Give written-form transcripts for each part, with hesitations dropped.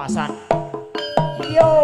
Kemasan. Yo.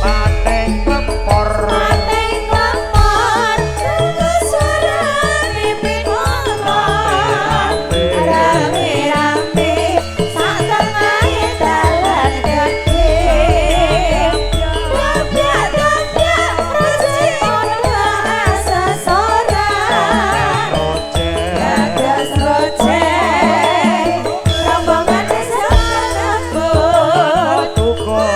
Pateng klepor. Pateng klepor, suarane pikontor. Rame-rame sak tengahe dalan gedhe. Dobyak-dobyak rejik padha asesoran. Dados rojek, rombongan desa lebur. Duka.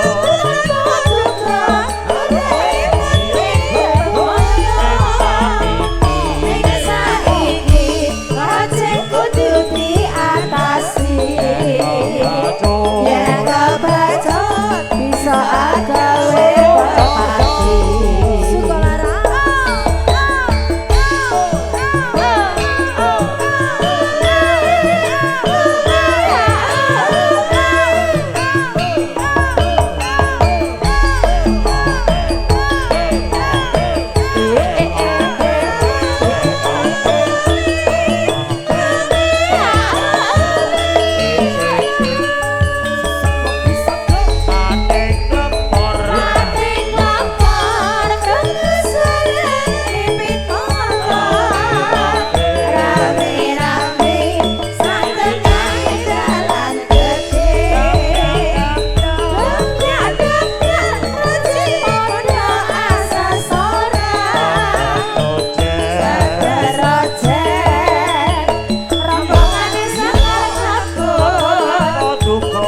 Pateng klepor. Pateng klepor, suarane pitonton. Rame-rame sak tengahe dalan gedhe. Dobyak-dobyak rejik padha asesoran. Dados rojek, rombongan desa lebur. Duka.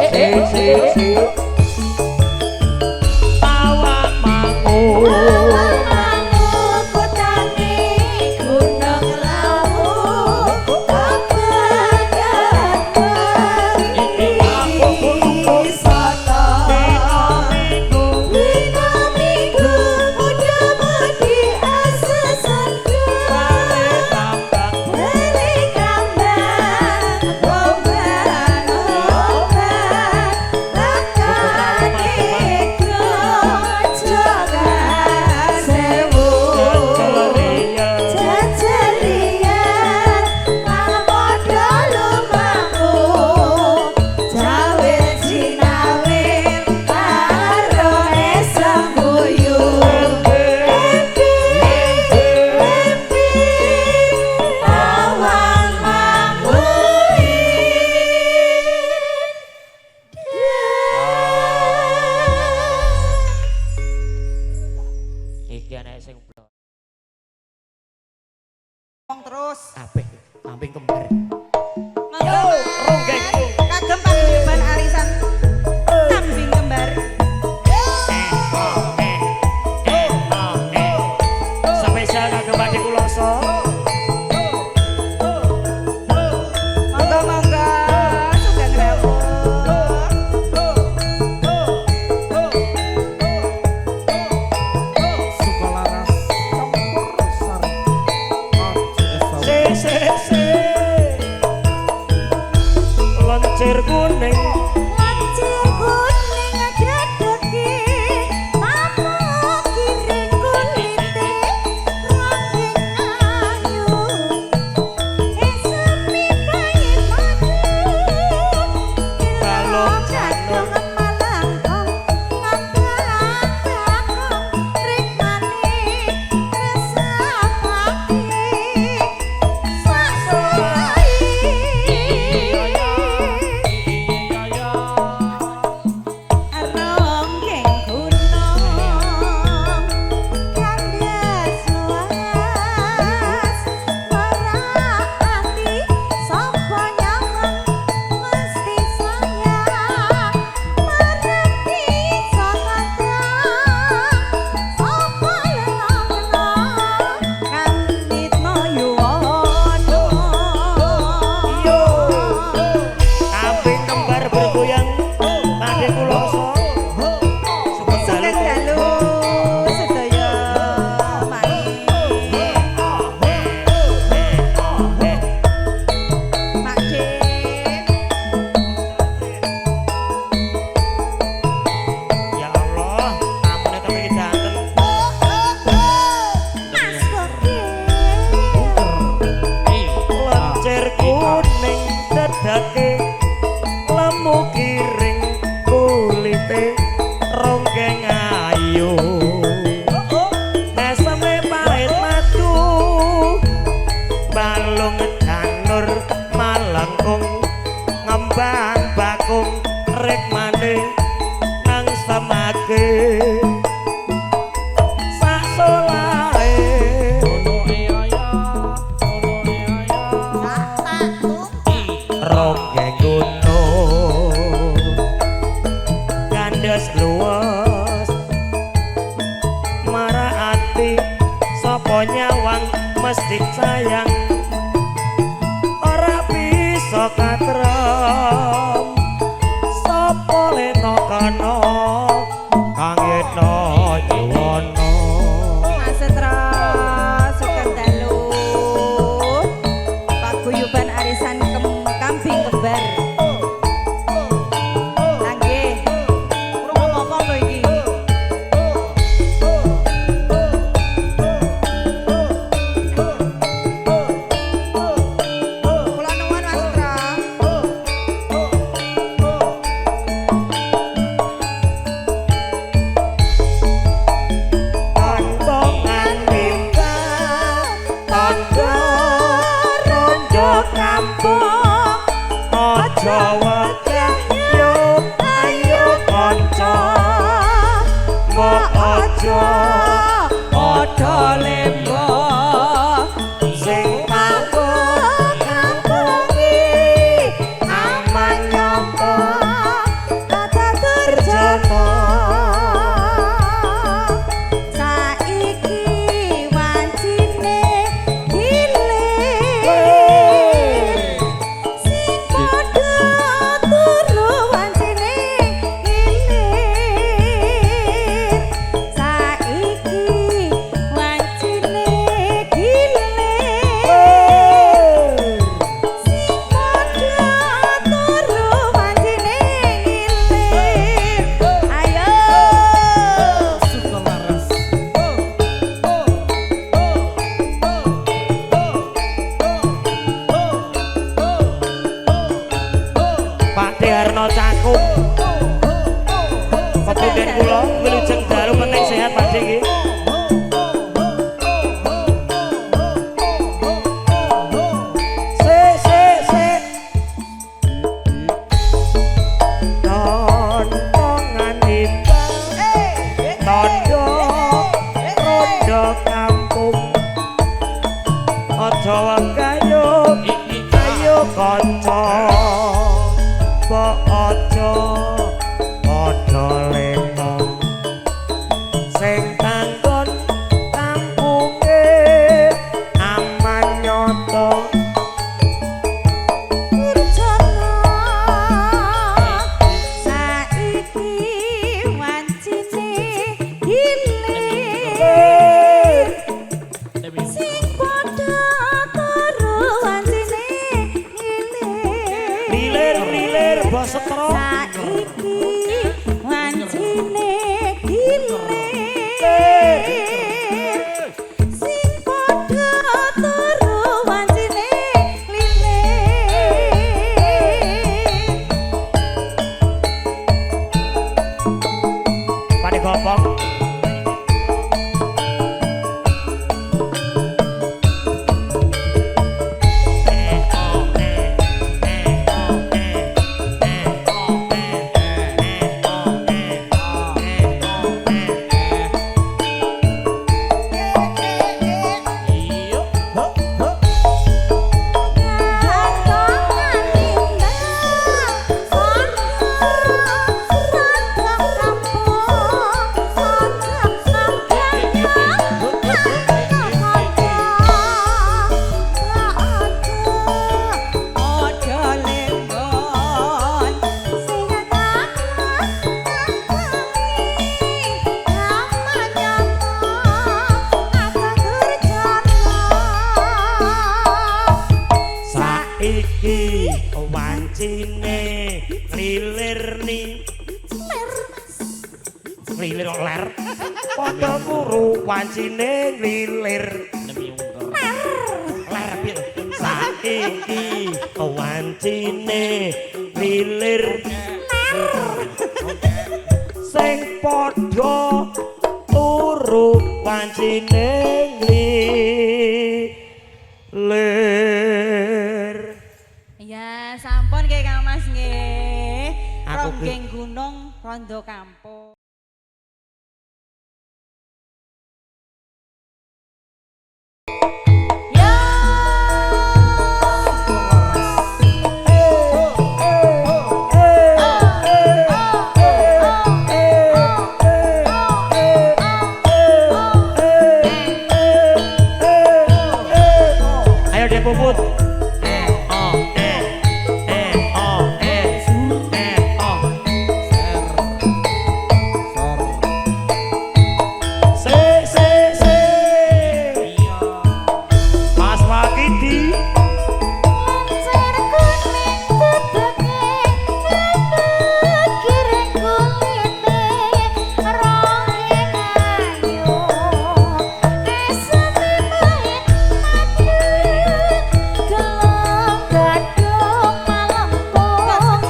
Dana Production. Tawang mangu. Tawang mangu. Balung Janur malangkong ngambang bakung rikmane resapake sak sulahi ronggeng gunung kandas luas merak ati sapa nyawang mesti sayang marep bisa kadang sapa lenong kanditno yuwono. Kambing kembar bergoyang Pakde Kuloso. Sugeng Sugeng dalu. dalu sedaya mari. Pak D. Ya Allah, tamune kemriki danten. Mas Bokir. Lencir kuning dedake lemu kiring kulite ronggeng ayu. Eseme pahit madu balung janur malangkung ngembang bakung rikmane nang semake sak solahe. Ronggeng gunung kandes luwes marah ati sapa nyawang mesti sayang ora bisa katrem sapa lena kana kang yetna yuwana. Mas Setra sugeng dalu. Paguyuban arisan kambing kembar. Nggih. Urung ngomong lho iki. Kula nuwun Mas Setra. Kantongan nimba tandha rondo kampung aja wegah yo ayo kanca mbok aja Padha lembo sing mabuk kampungi aman nyapa kata terjana. Saiki wancine gilir sing padha turu wancine gilir saiki wancine gilir sing padha turu wancine gilir. Ayo. Sukalaras. Pak Harno Cakung pepunden kula wilujeng dalu penting sehat Pak De nggih. Se se se Tontongan nimba tandha rondo kampung aja wegah yo ayo kanca mbok aja padha lena sing tanggung digopong. Saiki wancine nglilirni nglilir kok ler padha turu wancine nglilir ler pil saiki wancine nglilir sing padha turu wancine nglilir. Ya, sampun nggih Kang Mas nggih. Aku Ronggeng Gunung Rondo Kampung. Ya. Ayo Dek Puput. Se se se. Mas Wakidi. Lencir kuning teteke, giring kulite, ronggeng ayu. Eseme pahit madu, gelem gadung malempung.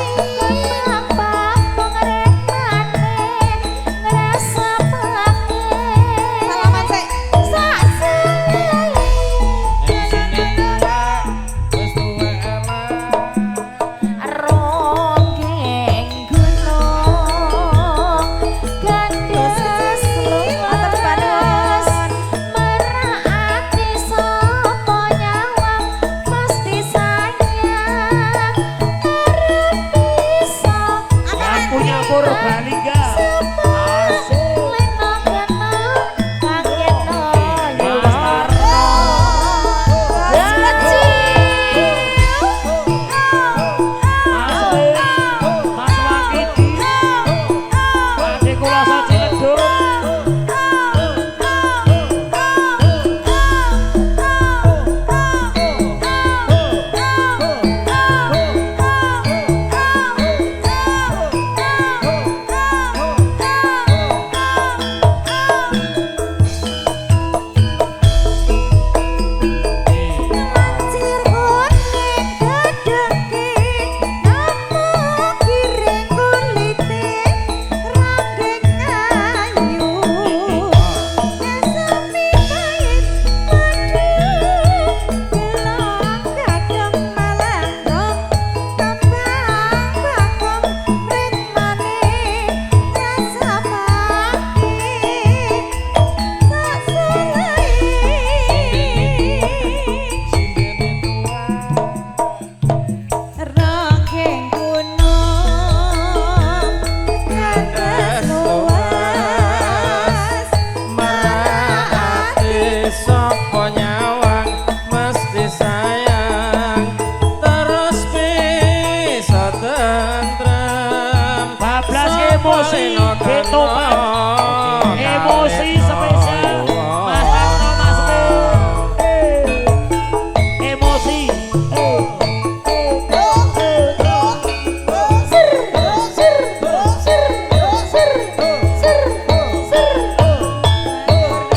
Kembang pengrekmane, ngrasapake. Salaman sik. Sak selae. Ronggeng gunung gandes luwes merak ati sapa nyawang mesti sayang arep bisa Lakunya Purbalingga. Asik. leno kena kangeno Mas Tarno. Asik. Mas Wakidi. Pati Kuloso Ciledug. Lencir kuning dedeke, nemu giring kulite, ronggeng ayu. Eseme pahit madu, gelong gadung malangkung, kembang bakung ritmane, rasapake. Sak selae. Ronggeng gunung gandes luwes Merak sapa nyawang mesti sayang terus bisa tentrem. Bablas emosi Betopan. Emosi spesial. Mas Tarno Mas P. Emosi.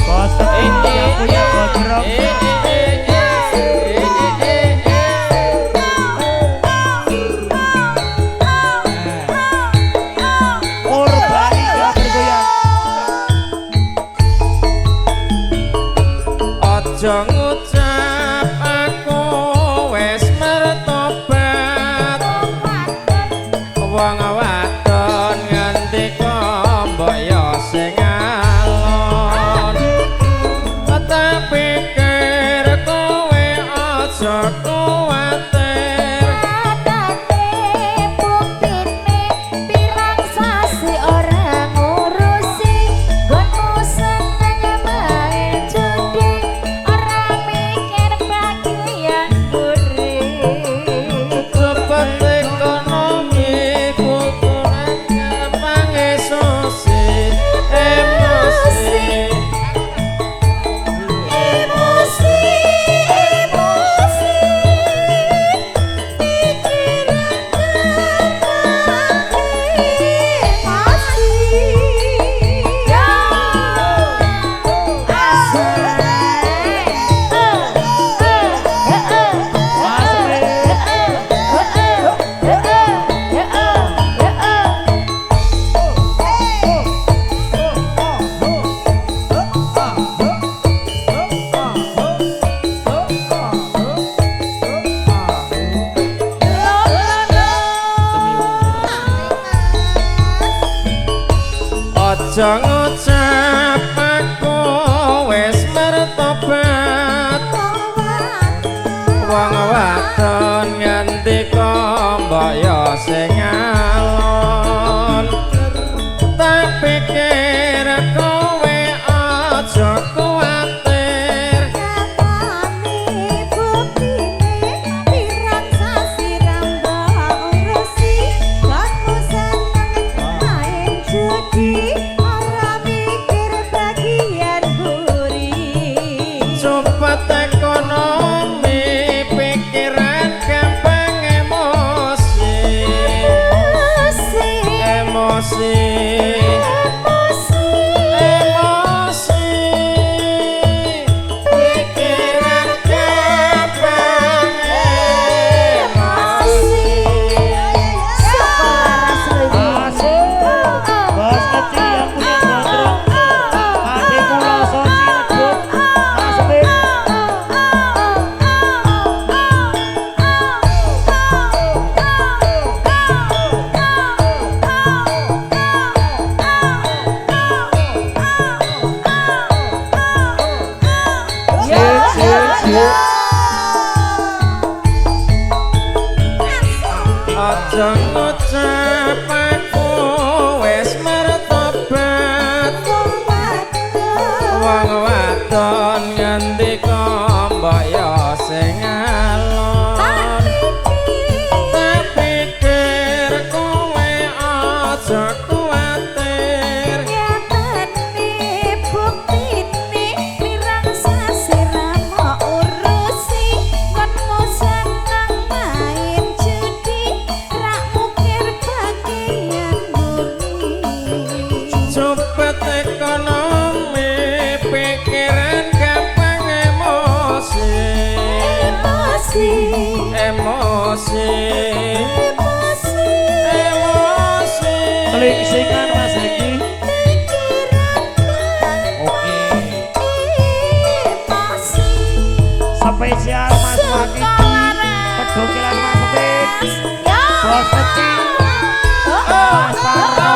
Bos Teguh yang punya bodrong. Purbalingga bergoyang. Aja ngucap aku wis mertobat. Wong wadon ngendika mbok ya sing alon. Tak pikir kowe aja kuwatir. Nyatane buktine pirang sasi ora ngurusi nggonmu seneng main judi ora mikir bagian buri. Cepet ekonomi kudu gampang emosi emosi. Emosi, emosi, pikiran gampang emosi. Ya, Aja ngucap aku wis mertobat. Wong wadon ngendika mbok ya sing alon. Tak pikir kowe aja kuwatir. Nyatane buktine pirang sasi ra mbok urusi nggonmu seneng main judi ora mikir bagian buri. Cepet ekonomi pikiran gampang emosi. Emosi, Emosi. Emosi, Emosi pikiran gampang emosi. Asik. Bos kecil yang punya gondrong. Ade kula Ciledug. Mas Bim. Sip, sip, sip. Aja ngucap aku wis mertobat. Wong wadon ngendika mbok ya sing alon. Tak pikir kowe aja kuwatir. Nyatane buktine pirang sasi ra mbok urusi nggonmu seneng main judi ra mikir bagian buri. Cepet ekonomi pikiran gampang emosi. Emosi, Emosi. Emosi, Emosi. Telingsingan Mas Eki. Pikiran Oke. emosi. Spesial Mas Wakidi. Pedokilan Mas Bim. Bos kecil. Mas Parno.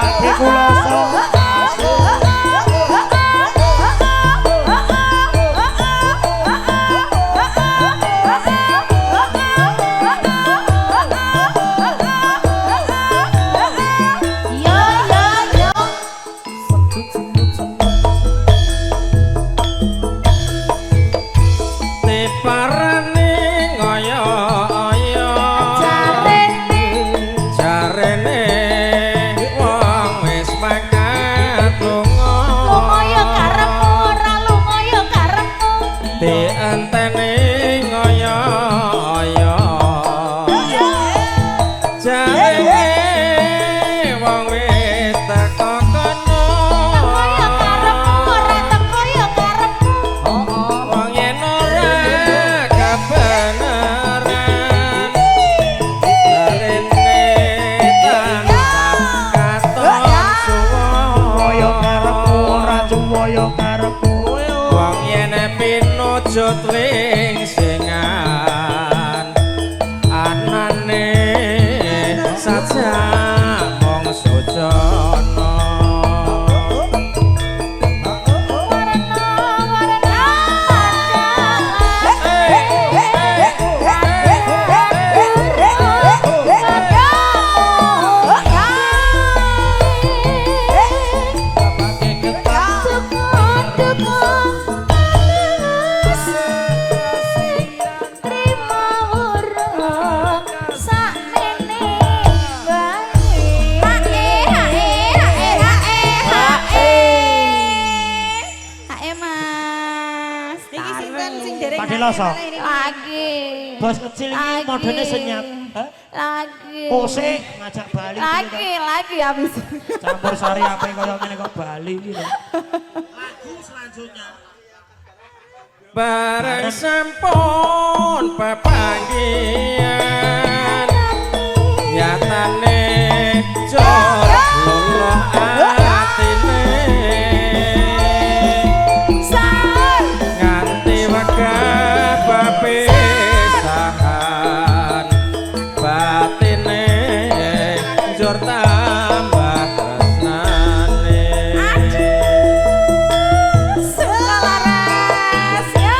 Ade Kuloso. Asik. Yo yo yo. Diparani ngoyo-oyo. Aja Pinujut lingsingan anane saja mong sujana. Loso. Lagi. Bos kecil ini modenya senyap. Lagi. Kose ngajak Bali. Lagi habis. Campur sari apa yang kaya ngene kok Bali gitu. Lagu selanjutnya. Bareng sampun pepanggihan nyatane jor luluh atine nganti wegah pepisahan batine njur tambah tresnane. Selaras ya.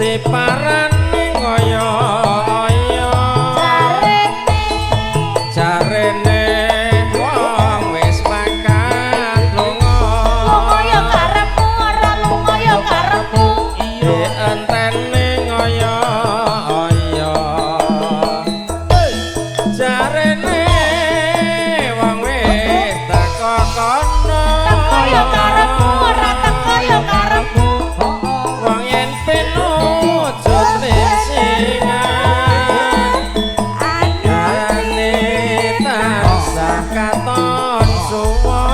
Diparani ngoyo-oyo jarene wong wis mangkat lunga. Lunga ya karepmu ora lunga ya karepmu. Dienteni ngoyo-oyo jarene wong wis teko kono. Teko ya karepmu ora teko ya karepmu. Wong yen pinujut lingsingan anane tansah katon suwa.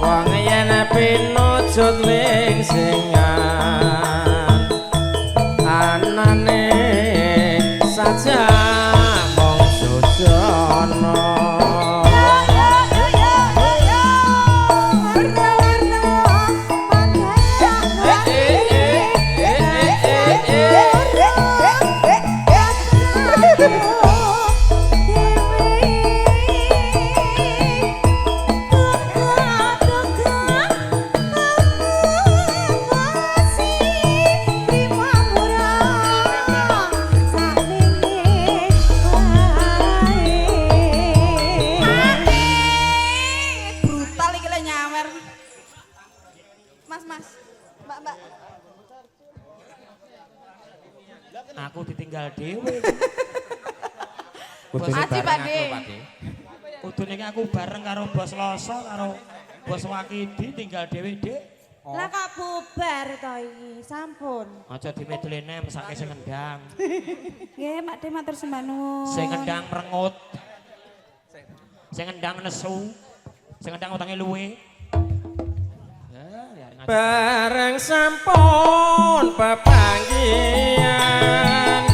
Wong yen pinujut lingsingan anane saja mung sujana. Brutal iki lho nyawer. Mas, mas. Mbak, mbak. Aku ditinggal dhewe. Aji, Pak De. Kudune iki aku bareng karo Bos Loso karo Bos Wakidi tinggal dhewe, Dik. Lah kok bubar to iki? Sampun. Aja dimedlene mesake sing ngendang. Nggih, Mak De matur sembah nuwun. Sing ngendang merengut. Sing ngendang nesu. Sing ngendang utange luwe. Ya, Bareng sampun pepanggihan